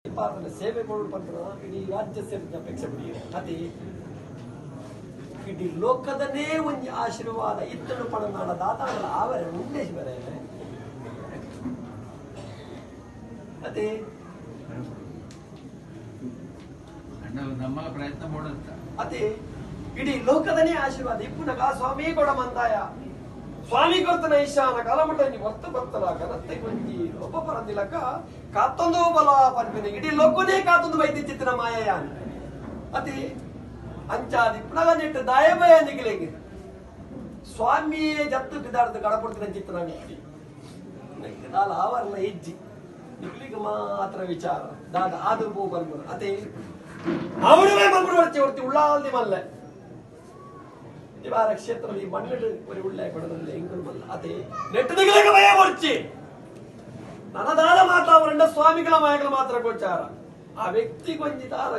ಪಾತ್ರನ ಸೇವೆ ಕೊಡು ಪಂಪುನ ಇಡೀ ರಾಜ್ಯ ಸೇವೆ ಅಪೇಕ್ಷೆ ಬಿಡಿ. ಅದೇ ಇಡೀ ಲೋಕದನೇ ಒಂಜಿ ಆಶೀರ್ವಾದ ಇತ್ತನು ಪಣನಾಡ ದಾತಾಂಡಲ ಆವರೆ ಉಂಡೇಶ್ ಬರೆ. ಅದೇ ನಮ್ಮಲ ಪ್ರಯತ್ನ ಮಾಡೋದ. ಅದೇ ಇಡೀ ಲೋಕದನೇ ಆಶೀರ್ವಾದ ಇಪ್ಪುನಗ ಸ್ವಾಮಿ ಕೊಡ ಮಂದಾಯ ಸ್ವಾಮಿ ಕೊರ್ತನ ಈಶಾನ ಕಾಲಮುಟ್ಟ ವರ್ತ ಬರ್ತಲ ಗನತ್ತೆ ಒಂಜಿ ಲೋಪ ಪರಂದಿಲಕ ಕಾತ್ತೊಂದು ಬಲ ಪನ್ಪಿನ ಇಡೀ ಲೋಕನೇ ಕಾತೊಂದು ಬೈದಿ ಚಿತ್ತಿನ ಮಾಯಯಾನ್. ಅತಿ ಅಂಚಾದಿ ಪುನಗ ನೆಟ್ಟು ದಾಯಬಯ ನಿಗಿಲೆಗೆ ಸ್ವಾಮಿಯೇ ಜತ್ತು ಬಿದಾರ್ದು ಗಡಪಡ್ತಿನ ಚಿತ್ತನ ವ್ಯಕ್ತಿ ದಾಲ ಆವರ್ಲ ಇಜ್ಜಿ ನಿಗ್ಲಿಗೆ ಮಾತ್ರ ವಿಚಾರ ದಾದ ಆದು ಪೋ ಪನ್ಪುನ. ಅತಿ ಅವನುವೇ ಮಲ್ಪುಡು ವರ್ತಿ ವರ್ತಿ ಉಳ್ಳಾಲ್ದಿ ಮಲ್ಲೆ ದಿವಾರ ಕ್ಷೇತ್ರದಲ್ಲಿ ಮಣ್ಣು ಒರಿ ಉಳ್ಳೆ ಕೊಡದಲ್ಲಿ ಎಂಕುಲು ಮಲ್ಲ. ಅದೇ ನೆಟ್ಟದಿಗಲಿಗೆ ಭಯ ಬರ್ಚಿ ನನದಾದ ಮಾತಾವರಂಡ ಸ್ವಾಮಿಗಳ ಮಾಯಗಳ ಮಾತ್ರ ಗೋಚಾರ ಆ ವ್ಯಕ್ತಿ ಕೊಂಜಿ ದಾಲ.